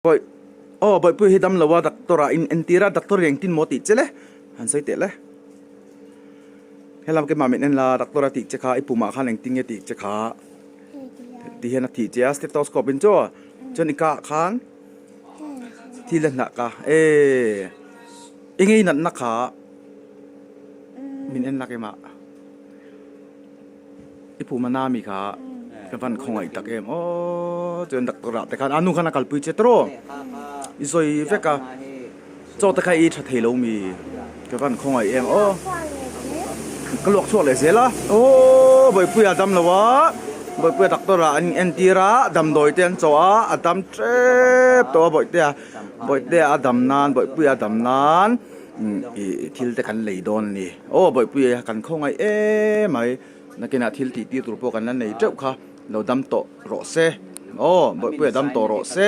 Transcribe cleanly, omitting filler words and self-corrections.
Bawih, aw Bawihpui hi dam lo a doctor ah in entir a, doctor in engtin maw tih che le? Han sawi teh le. Helam keimah min en la, doctor a tih che kha i pumah khan engtin nge tih che kha? Ti hian a thih che a, stethoscope in chu chuan i kah khan thil a hnah ka e enge i natna kha min en la keimah. I pum a na mi kha ka van khawngaih tak em aw chuan doctor ah te khan a nu khan a kalpui che tawrh i sawi vek a chaw te kha i tha thei lo mi ka van khawngaih em aw ka luak chhuak leh zel a aw bawihpuia a dam lo a bawihpuia doctor ah an entir a damdawi te an chawh a a dam tep tawh a bawihtea bawihtea a dam nan bawihpuia a dam nan ih thil te kan lei dawn a ni. Aw Bawihpuia kan khawngaih em mai, nakinah thil tih tir tur pawh kan la nei teuh kha, lo dam tawh rawh se, aw Bawihpuia dam tawh rawh se.